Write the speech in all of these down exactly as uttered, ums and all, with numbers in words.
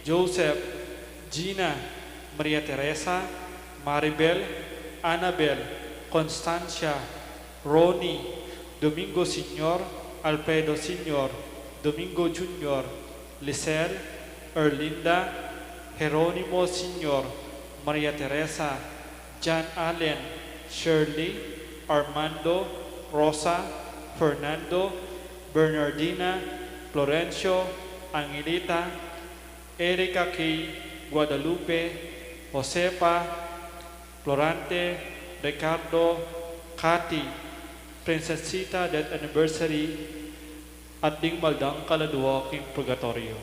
Joseph, Gina, Maria Teresa, Maribel, Annabel, Constancia, Ronnie, Domingo Senior, Alfredo Senior, Domingo Junior, Lisel, Erlinda, Jeronimo Senior, Maria Teresa, John Allen, Shirley, Armando, Rosa, Fernando, Bernardina, Florencio, Angelita, Erica Kay, Guadalupe, Josefa, Florante, Ricardo, Cathy, Princesita, death anniversary, at ding maldang kaladua king purgatoryo.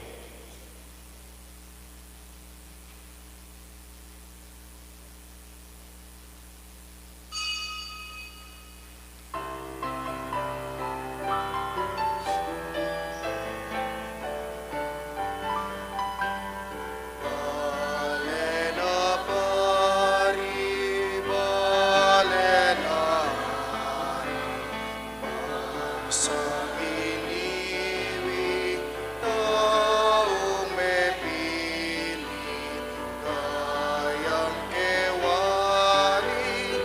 Sa giniwang taung mepili, kayang kewari,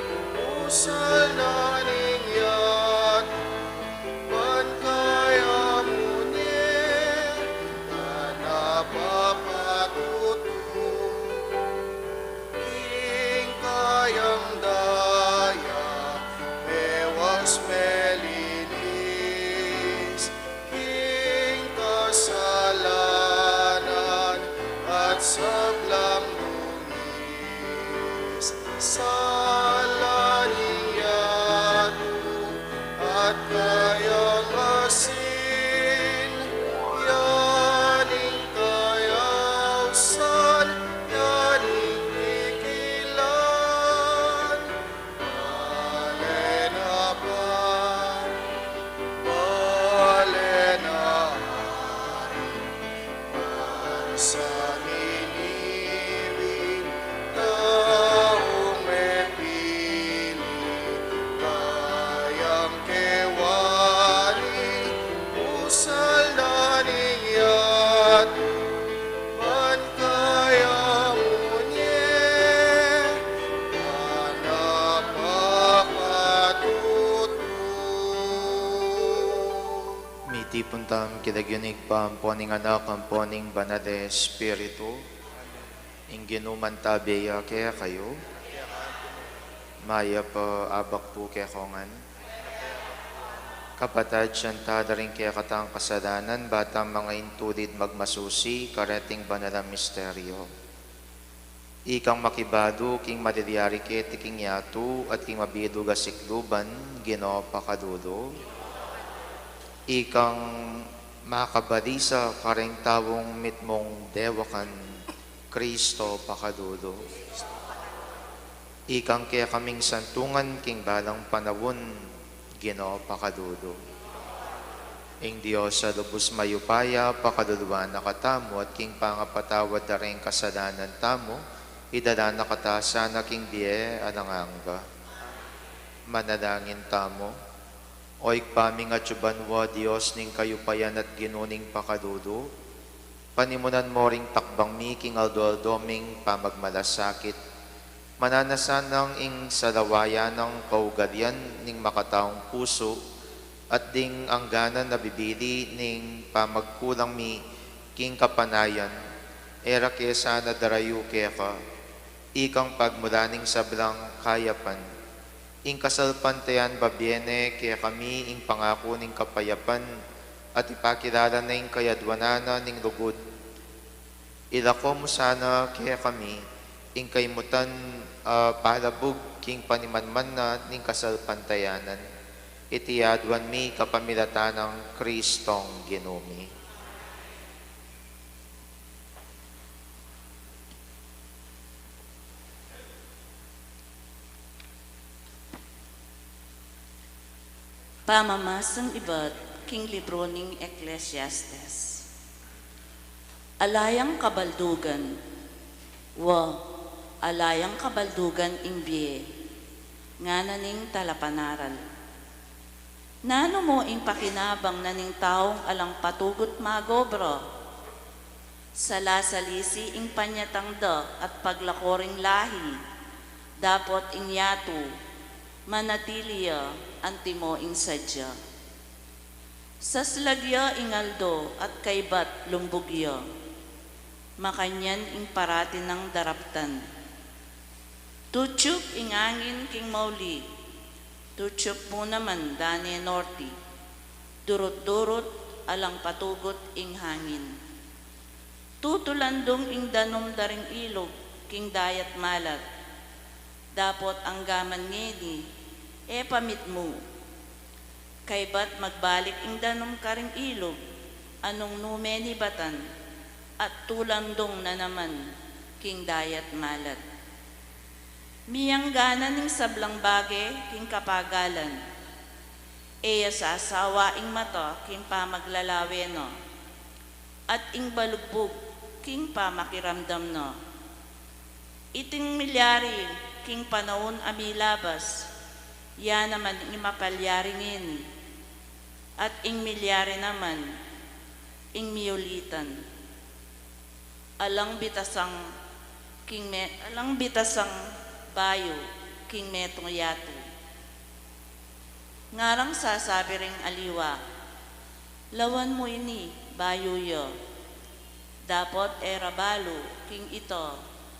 usal na ning yatu, ban kaya mu ne, ngana papatutu. King kayang daya, mewas melinis, king kasalanan at sablang dungis, sala ning yatu at kayang asin, ya ning kayausan, ya ning pikilan. Bale na pa, bale na ari, para sa giniwang taung mepili, kayang kewari, usal na ning yatu, ban kaya mu ne, ngana papatutu. Mitipun tamu king lagyu ning Ibpa, ampo ning Anak, ampo ning Banal a Espiritu. Ing Ginu mantabe ya kekayu. Mayap a abak pu kekongan. Kapatad, sisian tala ring kekatang kasalanan, ba tang manga intulid magmasusi kareting banal a misteryo. Ikang makibalu king malilyari keti king yatu at king mabilug a sikluban, Ginu pakalulu. Ikang makabalisa kareng taung mitmung dewakan, Kristo pakalulu. Ikang kekaming santungan king balang panaun, Ginu pakalulu. Ing Dios a lubus mayupaya pakaluluan na katamu at king pangapatawad da ring kasalanan tamu, idala na kata sana king bie alang angga. Manalangin tamu. O Ibpa ming atsu banua, Dios ning kayupayan at Ginu ning pakalulu, panimunan mo ring takbang mi king aldo-aldo ming pamagmalasakit. Mananu na sanang ing salawayan nang kaugalian ning makataung pusu at ding angganan a bibili ning pamagkulang mi king kapanayan, e ra ke sana darayu keka, ikang pagmulan ning sablang kayapan. Ing kasalpantayanan babie ne kekami ing pangaku ning kapayapan at ipakilala ne ing kayadwanan na ning lugud. Ilako mu sana kekami ing kaimutan a palabug king panimanman na ning kasalpantayanan. Iti adwan mi kapamilatan nang Kristong Ginu mi. Pamamasang ibat king libru ning Ecclesiastes. Ala yang kabaldugan, wa, ala yang kabaldugan ing bie, ngana ning talapanaral. Nanu mu ing pakinabang na ning taung alang patugut magobra? Salasalisi ing panyatang da at paglako ring lahi, dapot ing yatu, manatili ya antimo ing sadya. Saslag ya ing aldo at kaybat lumbug ya, makanyan ing parati nang daraptan. Tutsup ing angin king mauli, tutsup mu naman dane norte, durut-durut, alang patugut ing hangin. Tutulandung ing danum da ring ilug king dayat malat, dapot anggaman ngeni e pa mitmu. Kaybat magbalik ing danum karing ilug, a nung nu menibatan, at tulandung na naman king dayat malat. Miyangganan ing sablang bage king kapagalan, e ya sasawa ing mata king pamaglalawe na, at ing balugbug king pamakiramdam na. Iting milyari king panaun a milabas, ya naman ing mapalyari ngeni, at ing milyari naman ing miulitan. Alang bitasang king me-, alang bitasang bayu king metung yatu. Ngarang sasabi ring aliwa, "Lawan mu ini, bayu ya." Dapot e ra balu king ita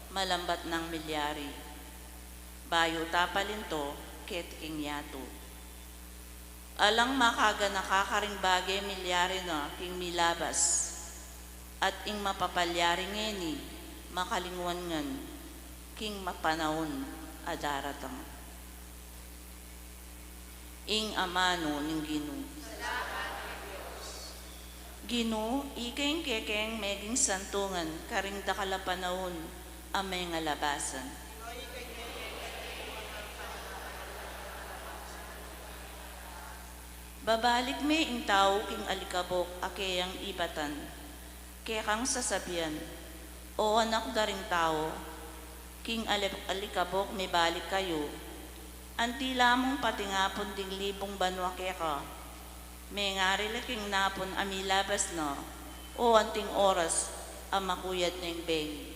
malambat nang milyari. Bayu ta palinto keti king yatu. Alang makaganaka karing bage milyari na king milabas, at ing mapapalyari ngeni makalingwan ngan king mapanaun a daratang. Ing amanu ning Ginu. Ginu, ika ing kekeng meging santungan karing dakal a panaun a mengalabasan. Babalik me ing tau king alikabok a keyang ibatan. Kekang sasabian, O anak da ring tau, king ali-, alikabok mibalik kayu. Anti la mung patingapun ding libung banua keka. Mengari la king napun a milabas na, o anting oras a makuyad neng bengi.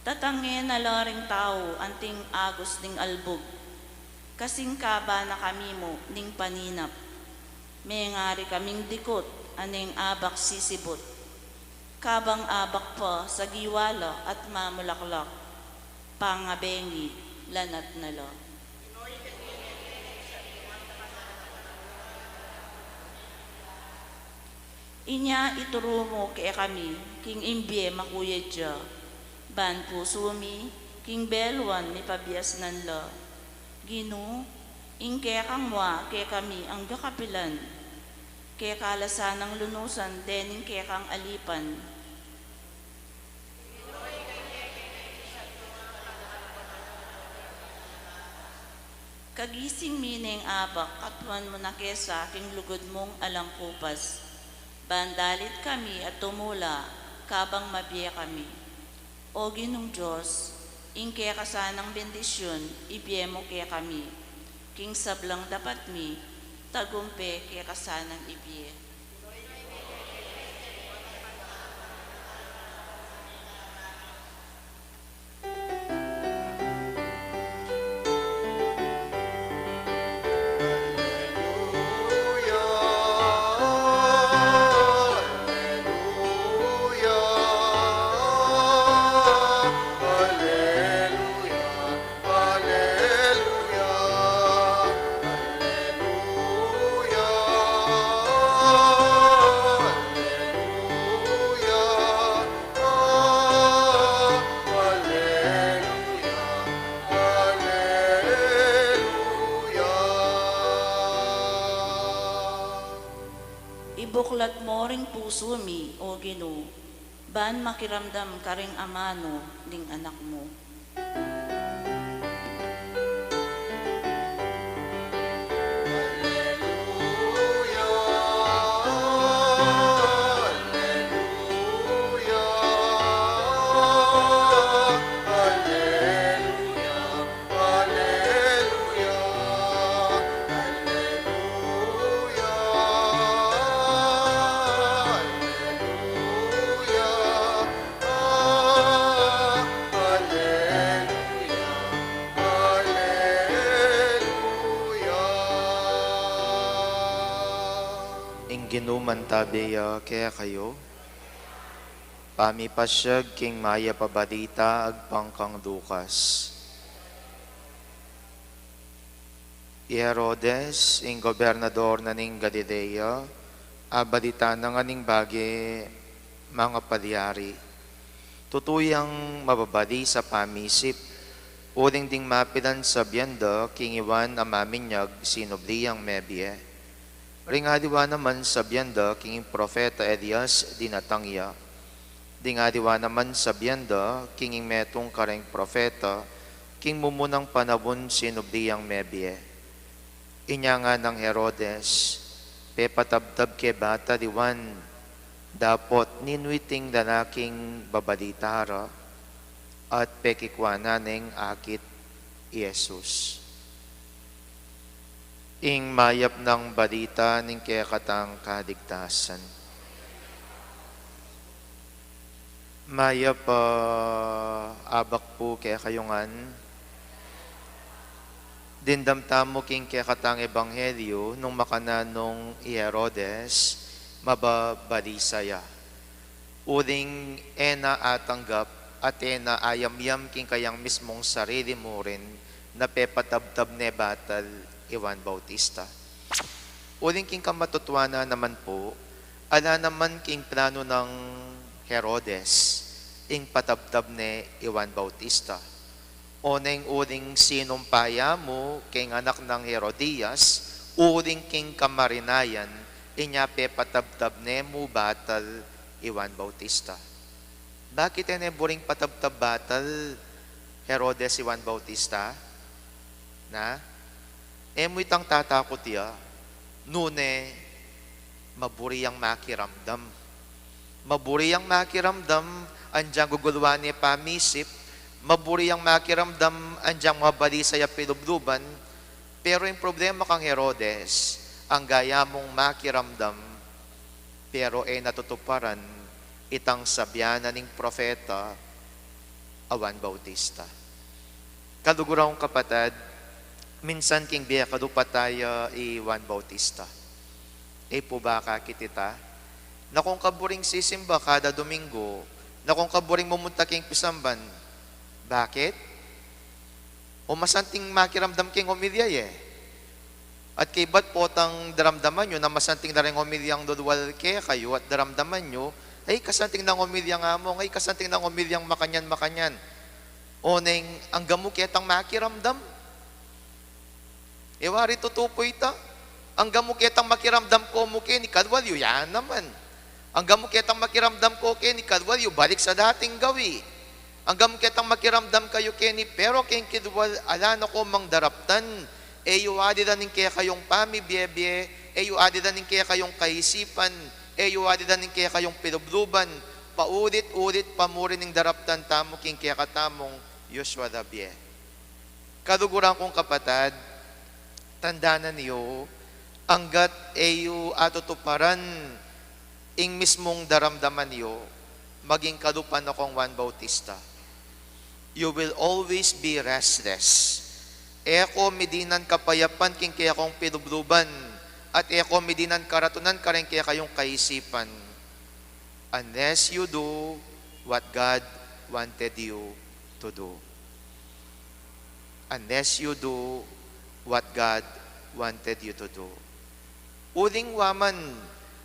Tatange na la ring tau anting agus ning albug, kasing kaba na kami mu ning paninap. Mengari kaming dikut a neng abak sisibut, kabang abak pa sagiwa la at mamulaklak, pangabengi lanat na la. Inya ituru mu kekami king ing bie makuyad ya, ban pusu mi king beluan mipabiasnan la. Ginu, ing kekang mua kekami angga kapilan, keka la sanang lunusan dening kekang alipan. Kagising mi neng abak, katuan mu na kesa king lugud mung alang kupas, ban dalit kami at tumula kabang mabie kami. O Ginung Dios, ing keka sanang bendisyun ibie mu kekami, king sablang dapat mi tagumpe keka sanang ibie. Ibuklat mu ring pusu mi, O Ginu, ban makiramdam karing amanu ning Anak mu. Ing Ginu mantabe ya kekayu. Pamipasyag king Mayap a Balita agpang kang Lucas. I Herodes, ing gobernador na ning Galilea, abalita na ngan ing bage mangapalyari. Tutu yang mababali sa pamisip, uling ding mapilan sabian da king i Juan a maminyag sinubli yang mebie. Ring aliwa naman sabian da king ing propeta Elias dinatang ya. Ding aliwa naman sabian da king ing metung kareng propeta king mumunang panaun sinubli yang mebie. Inya nganang Herodes, pepatabtab ke batal i Juan, dapot ninu iting lalaking babalita ra, at pekikwanan neng akit i Jesus. Ing Mayap nang Balita ning kekatang kaligtasan. Mayap a abak pu kekayu ngan. Dimdam tamu king kekatang ebanghelyu nung makananu nung i Herodes mababali sa ya. Uling e na atanggap at e na ayamyam king kayang mismung sarili murin na pepatabtab ne batal i Juan Bautista. Uling king kamatutuanan naman pu, ala naman king planu nang Herodes ing patabtab ne i Juan Bautista. Oneng uling sinumpa ya mu king anak nang Herodias, uling king kamarinayan, inya pepatabtab ne mu batal i Juan Bautista. Bakit e ne buring patabtab batal Herodes i Juan Bautista? Na? E mu itang tatakut ya, nune maburi yang makiramdam. Maburi yang makiramdam, anyang guguluan ne pamisip, maburi yang makiramdam, anyang mabali sa ya pilubluban. Pero ing problema kang Herodes, angga ya mung makiramdam, pero e na tutuparan itang sabian na ning propeta a Juan Bautista. Kaluguran kung kapatad, minsan king bie kalupa taya i Juan Bautista. E pu ba akakit ita? Na kung kaburing sisimba kada Domingo, na kung kaburing mumunta king pisamban. Bakit? O masanting makiramdam king homilya ye. At kaybat potang daramdaman yu na masanting la ring homilyang lulual kekayu at daramdaman yu, ay, kasanting nang homilyang among, ay, kasanting nang homilyang makanyan, makanyan. Oneng angga mu ketang makiramdam. E wari tutu pu ita. Angga mu ketang makiramdam ko mu keni, kalwal yu, ya naman. Angga mu ketang makiramdam ko keni, kalwal yu, balik sa dating gawi. Angga mu ketang makiramdam kayu keni, pero keng kilwal ala na ko mang daraptan. E yu alilan ing kekayung pamibiebie, e yu alilan ing kekayung kaisipan, e yu alilan ing kekayung pilubluban. Paulit-ulit pa mu rin ing daraptan tamu king kekatamung yusyal a bie. Kaluguran kung kapatad, tandanan yu, anggat e yu atutuparan ing mismung daramdaman yu, maging kalupa na kong Juan Bautista. You will always be restless. E ko midinan kapayapan king kekong pilubluban, at e ko midinan karatunan kareng kekayung kaisipan, unless you do what God wanted you to do. Unless you do what God wanted you to do. Uling wa man,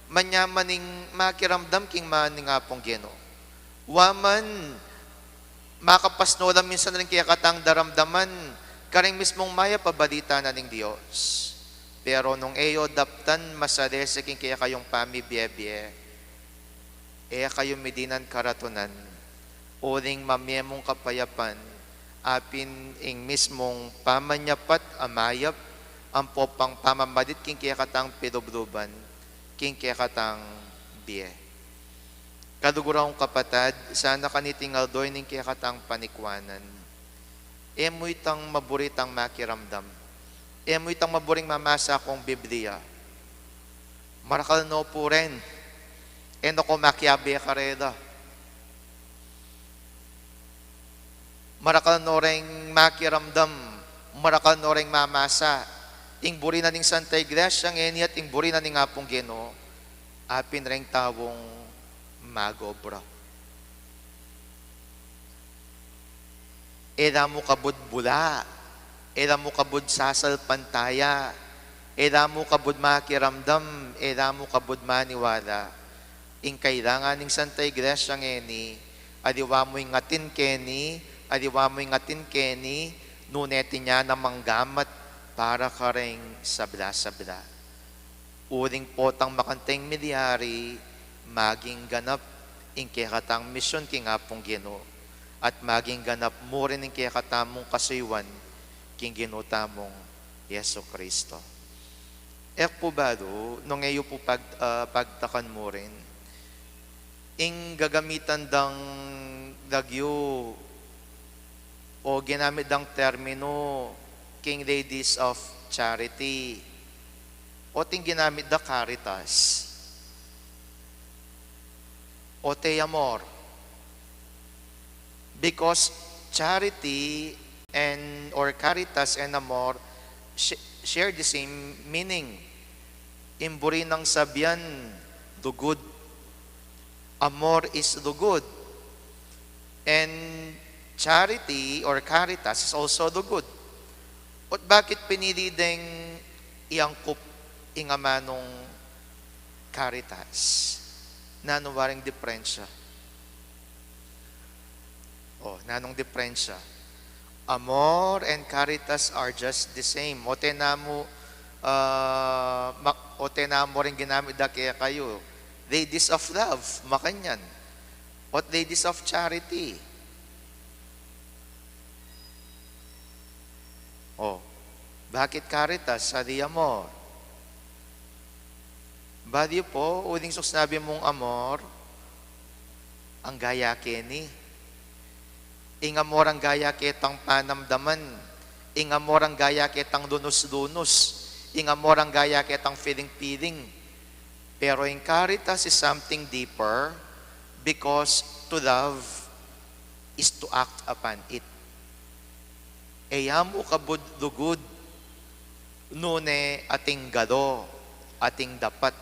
manyaman ing makiramdam king man ning Apung Ginu. Wa man, makapasno la minsan ring kekatang daramdaman kareng mismung mayap a balita na ning Dios. Pero nung e yu daptan masalese king kekayung pamibiebie, e kayu midinan karatunan, uling mamie mung kapayapan, apin ing mismung pamanyapat a mayap, ampo pang pamamalit king kekatang pilubluban, king kekatang bie. Kaluguran kung kapatad, sana kaniting aldo ining kekatang panikwanan. E mu itang maburi itang makiramdam. E mu itang maburing mamasa kung Biblia. Marakal no pu ren. E no ko makiabe karela. Marakal no reng makiramdam. Marakal no reng mamasa. Ing buri na ning Santa Iglesia ngeni at ing buri na ning Apung Ginu, apin reng taung mag-obra. E la mu kabud bula, e la mu kabud sasalpantaya, e la mu kabud makiramdam, e la mu kabud maniwala. Ing kailangan ning Santa Iglesia ngeni, aliwa mu ing atin keni, aliwa mu ing atin keni, nune atin ya namang gamat para kareng sabla-sabla. Uling potang makanteng milyari, maging ganap ing kekatang misyun king Apung Ginu, at maging ganap mu rin ing kekatamung kasuyuan king Ginu tamung Jesucristo. E ku pu balu, nung e yu pu pag-, ah, pagtakan mu rin, ing gagamitan dang lagyu o ginamit dang terminu king Ladies of Charity, o ting ginamit da Caritas, o te amor. Because charity and, or Caritas and amor sh-, share the same meaning. Ing buri nang sabian, lugud. Amor is lugud. And charity or Caritas is also lugud. Ot bakit pinili deng iangkup ing amanung Caritas? Nanu waring diperensya? O, nanung diperensya? Amor and Caritas are just the same. O te namu, ah, ma-, o te namu ring ginamit da kekayu. Ladies of love, makanyan. Ot Ladies of Charity. O, bakit Caritas, ali amor? Balu yu pu, uling sinabi mung amor, anggaya keni. Ing amor anggaya ketang panamdaman. Ing amor anggaya ketang lunus-lunus. Ing amor anggaya ketang feeling-feeling. Pero ing Caritas is something deeper because to love is to act upon it. E ya mu kabud lugud, nune ating galo, ating dapat,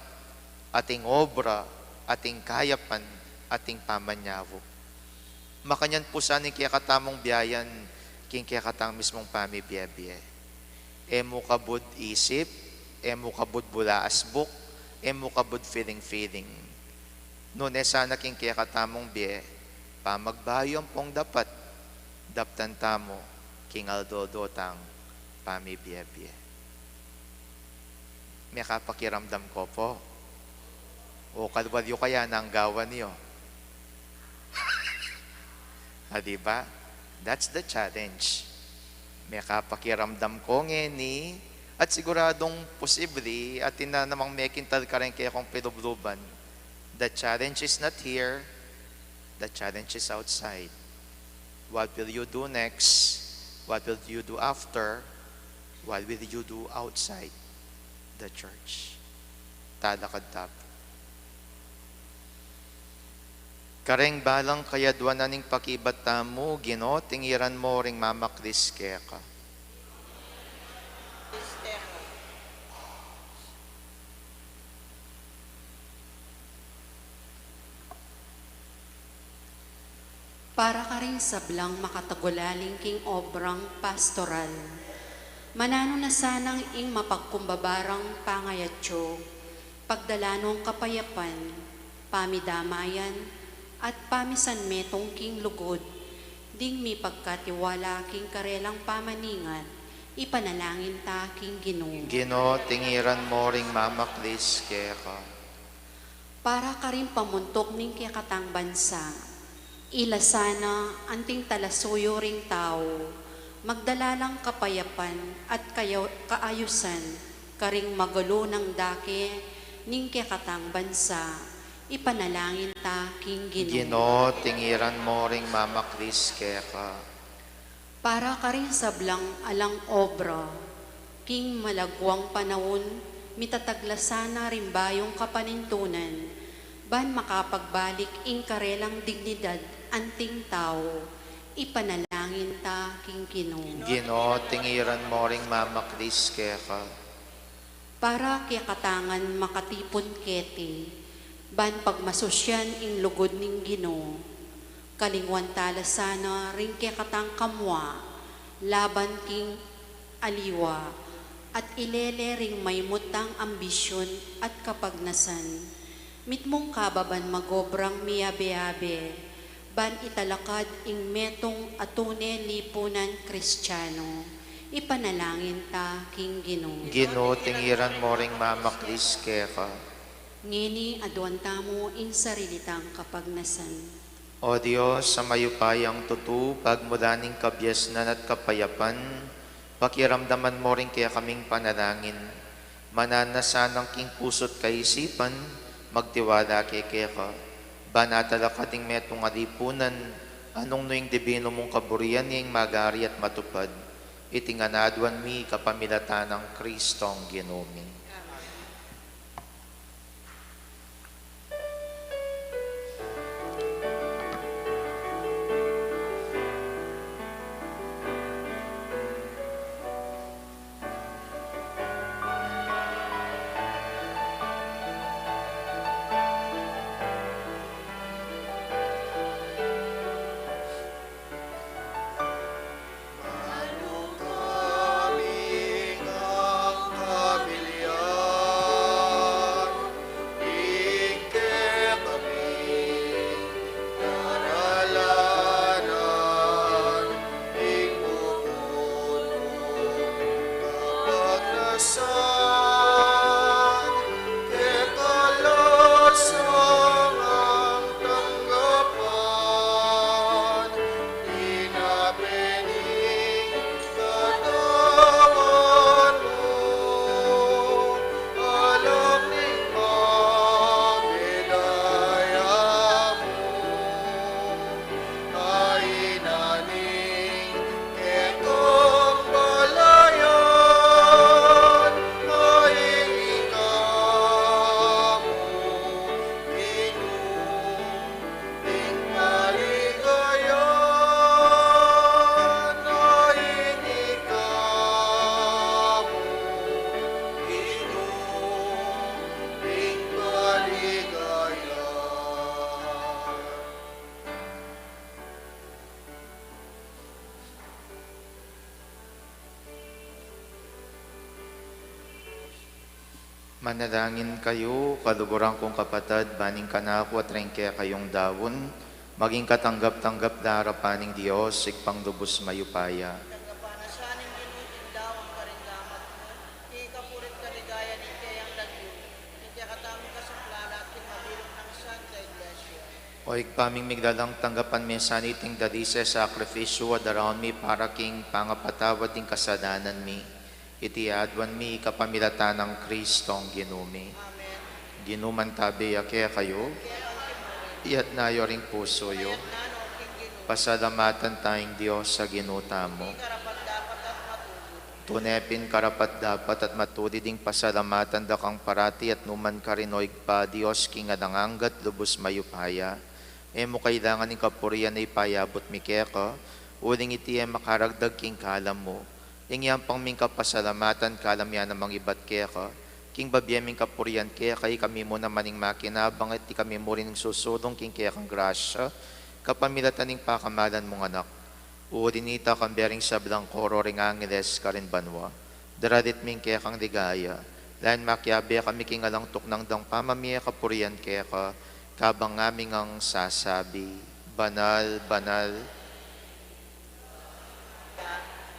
ating obra, ating kayapan, ating pamanyawu. Makanyan pu sana ing kekatamung biayan king kekatang mismung pamibie-bie. E mu kabud isip, e mu kabud bula asbuk, e mu kabud feeling-feeling. Nune sana king kekatamung bie, pamagbayu ampong dapat, daptan tamu king aldo-aldo tang pamibie-bie. Mekapakiramdam ko pu. O, kalual yu kaya nang gawan yu. A, di ba? That's the challenge. Mekapakiramdam ko ngeni, at siguradung posible, atin na namang mekintal kareng kekong pilubluban. The challenge is not here. The challenge is outside. What will you do next? What will you do after? What will you do outside the church? Talakad ta pu. Kareng balang kayadwanan ning pakibat tamu, Ginu, tingiran mu ring mamaklis keka. Para karing sablang makatagulaling king obrang pastoral, mananu na sanang ing mapagkumbaba rang pangayatsu, pagdala nong kapayapan, pamidamayan, at pamisanmetung king lugud, ding mipagkatiwala king karelang pamaningat, ipanalangin ta king Ginu. Ginu, tingiran mu ring mamaklis keka. Para karing pamuntuk ning kekatang bansa, ila sana anting talasuyu ring tau, magdala lang kapayapan at kayo-, kaayusan karing magalu nang dake ning kekatang bansa, ipanalangin ta king Ginu. Ginu, tingiran mu ring mamaklis keka. Para karing sablang alang obra, king malagwang panaun, mitatag la sana ring bayung kapanintunan, ban makapagbalik ing karelang dignidad anting tau, ipanalangin ta king Ginu. Ginu, tingiran mu ring mamaklis keka. Para kekatang makatipun keti, Ban pagmasusyan ing lugud ning Ginu, kalingwan tala sana ring kekatang kamua laban king aliwa, at ilele ring maimut tang ambisyun at kapagnasan. Mitmung kababan magobrang miyabe-abe, ban italakad ing metung a tune lipunan Kristiyanu. Ipanalangin ta king Ginu. Ginu, tingiran mo ring mamaklis keka. Ngeni aduan tamu ing sarili tang kapagnasan. O Dios, a mayupayang tutu, pagmulan ning kabiasnan at kapayapan, pakiramdaman mo ring kekaming panalangin. Mananu na sanang king pusu't kaisipan, magtiwala keka, ban atalakad ing metung a lipunan, a nung nu ing dibinu mung kaburian ing magari at matupad. Iti ngan aduan mi kapamilatan nang Kristong Ginu mi. Manalangin kayu, kaluguran kung kapatad, ban ing kanaku at ring kekayung daun, maging katanggap-tanggap la arapan ning Dios, Ibpang lubus mayupaya. Tanggapan na sa ning Ginu ing daun karing gamat mu, king kapurian at kaligayan ning keyang lagyu, king kekatamung kasaplalan at king mabilug nang Santa Iglesia. O Ibpa ming miglalang, tanggapan me sa iting dalise sakrifisyu a daraun mi para king pangapatawad ding kasalanan mi. Iti aduan mi kapamilatan nang Kristong Ginu mi. Amen. Ginu mantabe ya kekayu. Iyatas yu ring pusu yu. Pasalamatan taya ing Dios a Ginu tamu. Tune pin karapat-dapat at matulid ing pasalamatan da kang parati at nukarin man, O Ibpa, Dios king alang angga at lubus mayupaya. E mu kailangan ing kapurian a ipayabut mi keka, uling iti e makaragdag king kalam mu. Ing yampang ming kapasalamatan kalam ya namang ibat keka, king babie ming kapurian keka, ikami mu naman ing makinabang at ikami mu rin ing susulung king kekang grasya, kapamilatan ning pakamalan mung Anak. Uli nita, kambe ring sablang koro ring angeles karin banua, daralit mi ing kekang ligaya, lalu makiabe kami king alang tuknang dang pamamie kapurian keka, kabang ngaming sasabi, Banal, banal.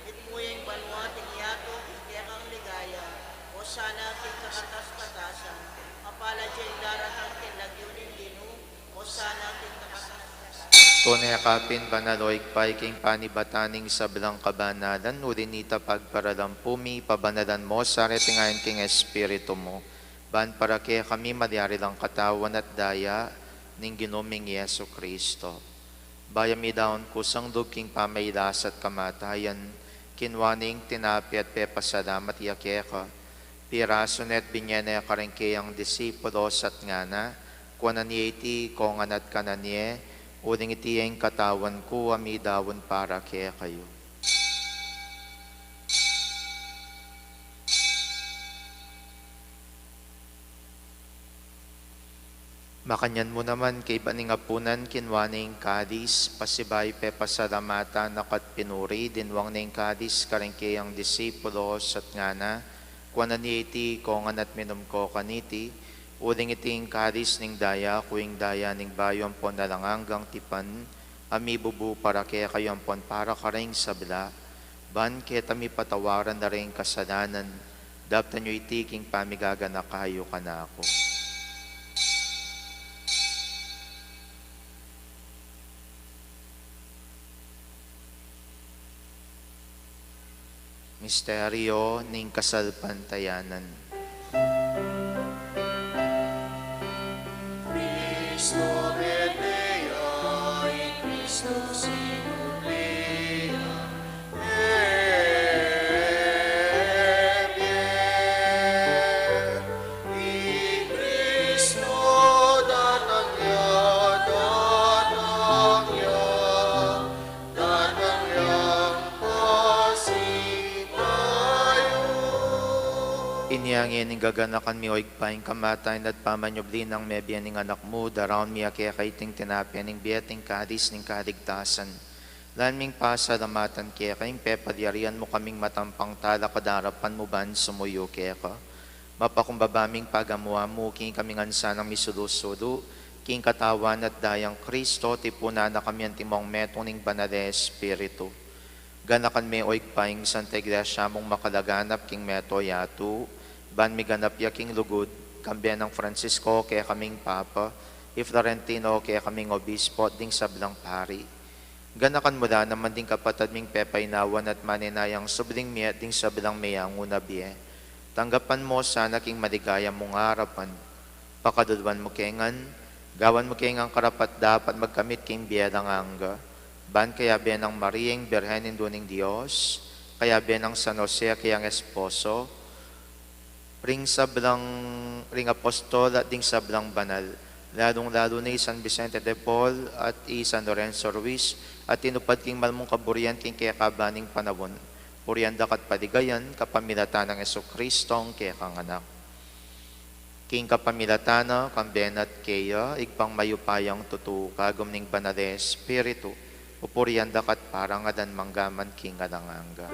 Mitmu ya ing banua at ing yatu king kekang ligaya. Osana king kakatas-katasan. Mapalad ya ing daratang king lagyu ning Ginu. Osana king kakatas-katasan. Tune ka pin banal, O Ibpa, king panibatan ning sablang kabanalan, uli nita pagparalampu mi, pabanalan mu sa reting ain king Espiritu mu, ban para kekami malyari lang katawan at daya ning Ginu ming Jesu Kristo. Bayu ya midaun kusang lub king pamailas at kamatayan, kinua ne ing tinape at pepasalamat ya keka, pirasu ne at binye ne karing keyang disipulos at ngana, kuanan ye iti, kongan at kanan ye, uling iti ya ing katawan ku a midaun para kekayu. Makanyan mu naman, kaybat ning apunan, kinua ne ing kalis, pasibayu pepasalamatan na ka at pinuri, dinwang ne ing kalis karing kayang disipulos at ngana: Kuanan ye iti, ikongan, at minum ko kaniti, uling iti ing kalis ning daya ku, ing daya ning bayu ampon alang anggang tipan, a mibubu para kekayu ampon para karing sabla, ban keta mipatawaran la ring kasalanan. Daptan yu iti king pamigaganaka yu kanaku. Misteryo ning kasalpantayanan. Cristo mete ya, i Cristo sinubli ya, mebie, i Cristo datang ya, datang ya, datang yang pasibayu. Inya ngeni gaganakan mi, o Ibpa, ing kamatayan at pamanyubli nang mebie ning Anak mu, daraun mi keka iting tinape ning bie at ing kalis ning kaligtasan. Lalu ming pasalamatan keka ing pepalyarian mu kaming matampang talakad king arapan mu ban sumuyu keka. Mapakumbaba ming pagamu-amu king kami ngan sanang misulu-sulu king katawan at dayang Cristo, tipunan na kami antimong metung ning Banal a Espiritu. Ganakan me, o Ibpa, ing Santa Iglesia mung makalaganap king mabilug a yatu, ban miganap ya king lugud, kambe nang Francisco kekaming Papa, i Florentino kekaming Obispo, at ding sablang pari. Ganakan mu la naman ding kapatad ming pepainawan at maninayang subling mie at ding sablang meyangu na bie. Tanggapan mu la sana king maligaya mung arapan. Pakaluluan mu ke ngan, gawan mu ke ngan karapat-dapat magkamit king bie alang angga. Ban kayabe nang Maria ing Birhen Indu ning Dios, kayabe nang San Jose a kayang esposo, ring sablang, ring apostol at ding sablang banal, lalung-lalu na i San Vicente de Paul at i San Lorenzo Ruiz, a tinupad king mal mung kaburian king kekaban ning panaun. Purian da ka at paligayan kapamilatan nang Jesucristo a kekang Anak. King kapamilatan na, kambe na at keya, Ibpang mayupayang tutu, kagum ning Banal a Espiritu, pupurian da ka at parangalan mangga man king alang angga.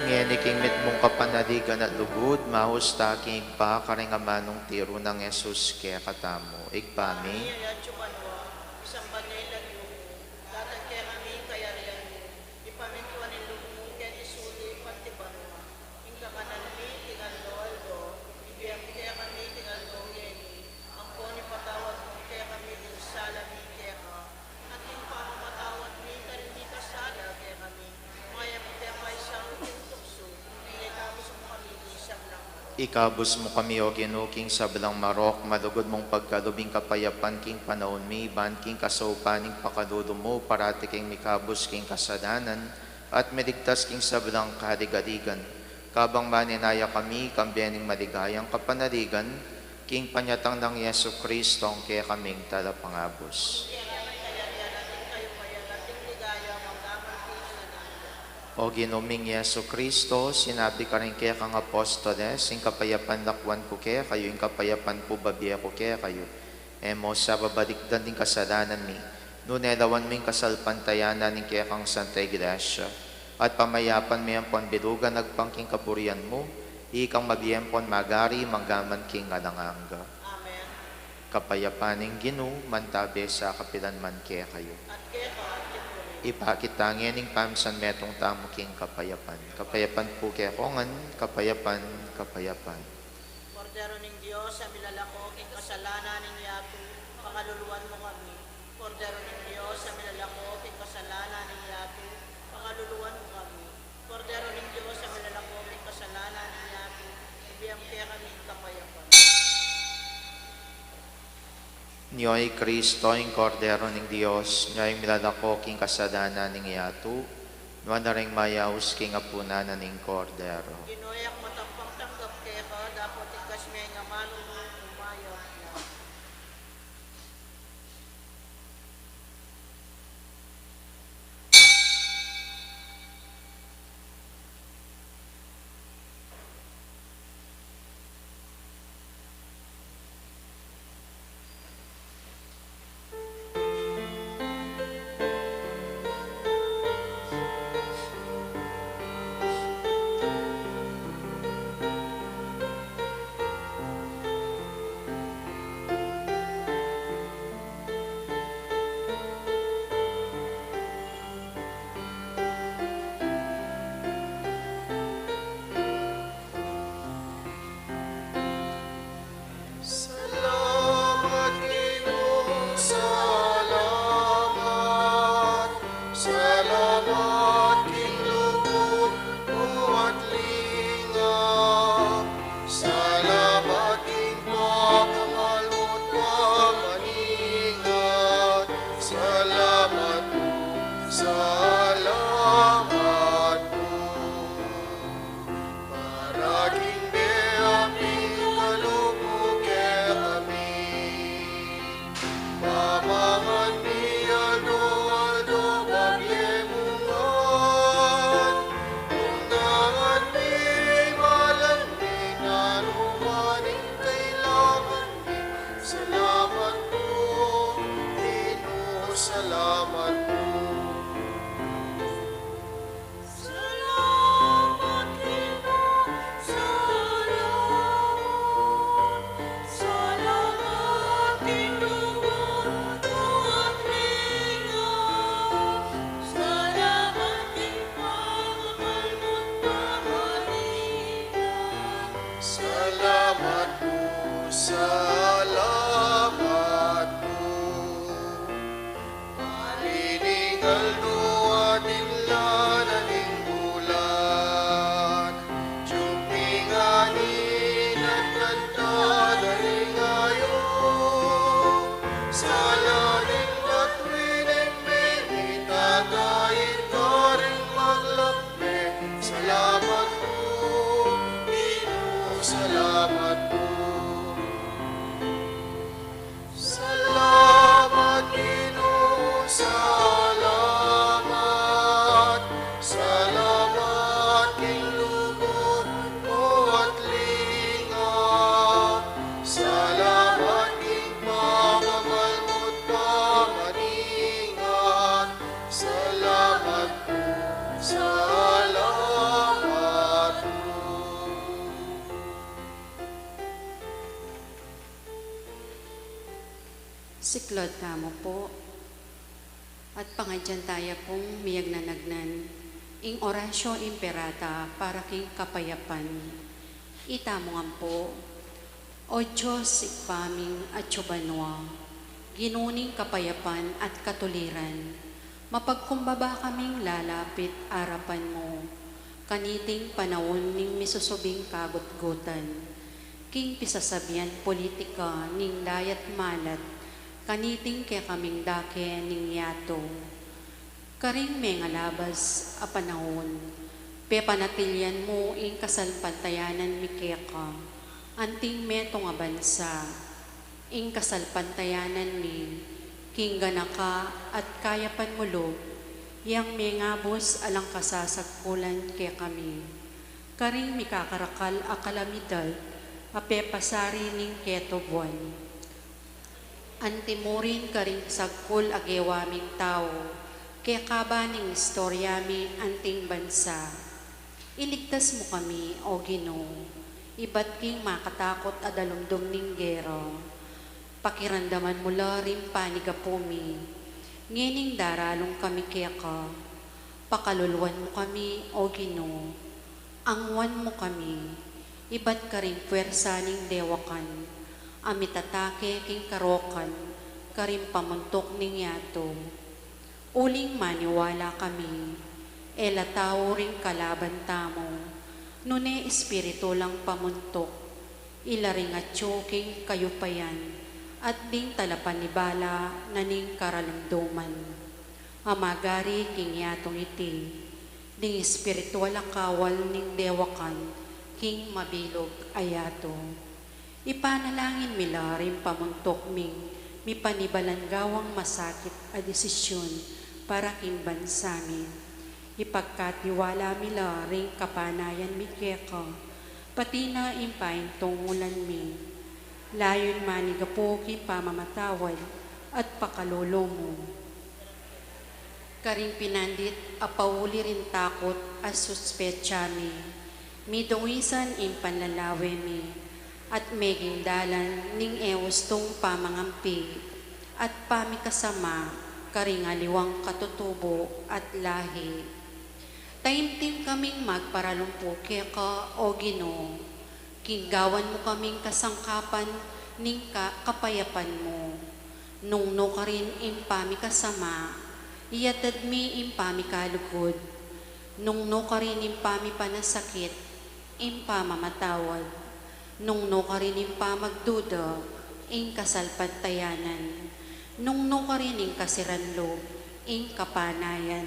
Ngeni king mitmung kapanaligan at lugud, maus ta king Ibpa karing amanung tiru nang Jesus kekatamu. Ibpa mi, datang kekami ing kayarian mu, mipamintuan ing lub mu keti sulip anti banua. Ing kakanan mi king aldo-aldo ibie mu kekami king aldo ngeni, ampon ipatawad mu kekami ding sala mi keka, anti ing pamamatawad mi karing mikasala kekami. Manga e mu ke paisaul king tuksu, nune ikabus mu kami king sablang marok. Ikabus mu kami, O Ginu, king sablang marok, malugud mung pagkalub ing kapayapan king panaun mi, ban king kasaupan ning pakalulu mu, parati kaming mikabus king kasalanan, at miligtas king sablang kaligaligan. Kabang maninaya kami, kambe ning maligayang kapanaligan, king panyatang nang Jesucristo a kekaming Talapangabus. O Ginu ming Jesucristo, sinabi karing kekang apostoles, ing kapayapan lakwan ku kekayu, ing kapayapan ku babie ku kekayu. E mu sa babalikdan ding kasalanan mi, nune lawan mu ing kasalpantayanan ning kekang Santa Iglesia, at pamayapan me ampon bilugan agpang king kaburian mu, ikang mabie ampon magari mangga man king alang angga. Amen. Kapayapan ning Ginu mantabe sa kapilan man kekayu. At keka mu rin. Ipakit ta ngeni ing pamisanmetung tamu king kapayapan. Kapayapan pu kekongan, kapayapan, kapayapan. Kordero ning Dios, a milalako king kasalanan ning yatu, pakaluluan mu kami. Kordero ning Dios, a milalako king kasalanan ning yatu, pakaluluan mu kami. Kordero ning Dios, a milalako king kasalanan ning yatu, ibie mu kekami ing kapayapan. Nyo i Cristo, ing Kordero ning Dios, nyo ing milalako king kasalanan ning yatu, nuan la ring mayaus king apunan na ning Kordero. Ginu, e ku matampang tanggap keka, dapot ikasme ing amanu mu, Salamat, Ginu, salamat. Salamat king lugud mu at linga. Salamat king pamamal mu't pamaningat. Salamat pu, salamat pu. Para king bie a pin kalub mu kekami. Pamangan mi aldo-aldo, babie mu ngan. Nung nangan mi, malan mi, nanu man ing kailangan mi. Salamat pu, Ginu, salamat pu. Salamat, Ginu, salamat. Salamat king lugud mu at linga. Salamat king pamamal mu't pamaningat. Salamat pu, salamat pu. Malinis ing aldo at inlanan ning bulan. Jug ning angin at kanta da ring ayu. Sala ning batuan ning mimitatay karing maglakbe. Salamat pu, Ginu, salamat pu. Salamat, Ginu, salamat. Salamat king lugud mu at linga. Salamat king pamamal mu't pamaningat. Salamat pu, salamat pu. Siklaud tamu pu, at pangadyan taya pung miyagnanagnan ing Oratio Imperata para king kapayapan. Itamu ngan pu. O Dios, Ibpa ming atsu banua, Ginu ning kapayapan at katuliran, mapagkumbaba kaming lalapit arapan mu kaniting panaun ning misusubing kagutgutan, king pisasabian politika ning layat malat kaniting kekaming dake ning yatu. Karing mengalabas a panaun, pepanatilian mu ing kasalpantayanan mi keka, anting metung a bansa, ing kasalpantayanan mi king ganaka at kayapan mu lub, yang mengabus alang kasasagkulan kekami karing mikakarakal a kalamidad a pepasari ning ketubuan. Anti mu rin karing sagkul a gewa ming tau, kekaba ning istorya mi anting bansa. Iligtas mu kami, O Ginu, ibat king makatakut a dalumdum ning gera. Pakiramdaman mu la ring panigapu mi ngening daralung kami keka. Pakaluluan mu kami, O Ginu, angwan mu kami, ibat karing pwersa ning dewakan a mitatake king karokan karing pamuntuk ning yatu. Uling maniwala kami, e la tau ring kalaban tamu, nune espiritu lang pamuntuk, ila ring atyu king kayupayan at ding talapanibala na ning karalumduman. A magari king yatung iti, ding espiritual a kawal ning dewakan king mabilug a yatu. Ipanalangin mi la ring pamuntuk ming mipanibalanggawang masakit a desisyun para king bansa mi. Ipagkatiwala mi la ring kapanayan mi keka, pati na ing paintungulan mi. Layun manigapu king pamamatawad at pakalulu mu. Karing pinandit a pauli ring takut a suspetsa mi, midungisan ing panlalawe mi, at meging dalan ning e ustung pamangampi at pamikasama karing aliwang katutubu at lahi. Taimtim kaming magparalumpu keka, O Ginu, king gawan mu kaming kasangkapan ning ka-, kapayapan mu. Nung nukarin ing pamikasama, iyatad mi ing pamikalugud. Nung nukarin ing pamipanasakit, ing pamamatawad. Nung nukarin ing pamagduda, ing kasalpantayanan. Nung nukarin ing kasiran lub, ing kapanayan.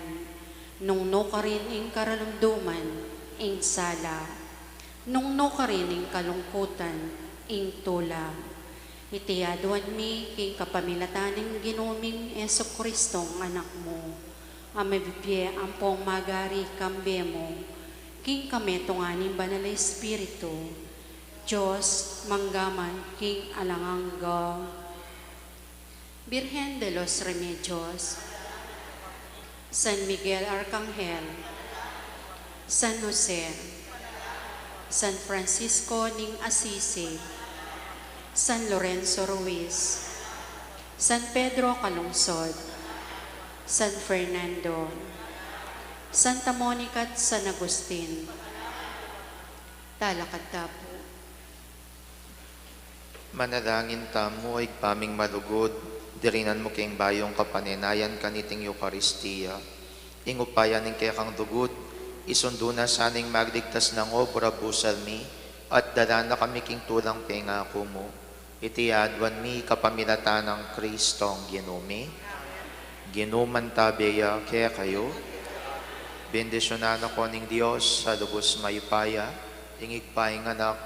Nung nukarin ing karalumduman, ing sala. Nung nukarin ing kalungkutan, ing tula. Iti aduan mi king kapamilatan ning Ginu ming Jesucristong Anak mu, a mabibie ampong magari kambe mu, king kametungan ning Banal a Espiritu, Dios, mangga man king alang angga. Virgen de los Remedios, San Miguel Arcangel, San Jose, San Francisco ning Assisi, San Lorenzo Ruiz, San Pedro Calungsod, San Fernando, Santa Monica at San Agustin. Talakad ta pu. Manalangin tamu, O Ibpa ming malugud, dirinan mu king bayung kapanenayan kaniting Eukaristia ing upaya ning kekang lugud, isundu na sana ing magligtas nang obra busal mi, at dala na kami king tulang pengaku mu. Iti aduan mi kapamilatan nang Kristong Ginu mi. Ginu mantabe ya kekayu. Bendisyunan na ko ning Dios a lubus mayupaya, ing Ibpa, ing Anak,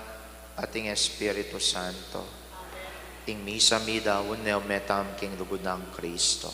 at ing Espiritu Santo. Ing misa mi daun ne, o metam king lugud nang Kristo.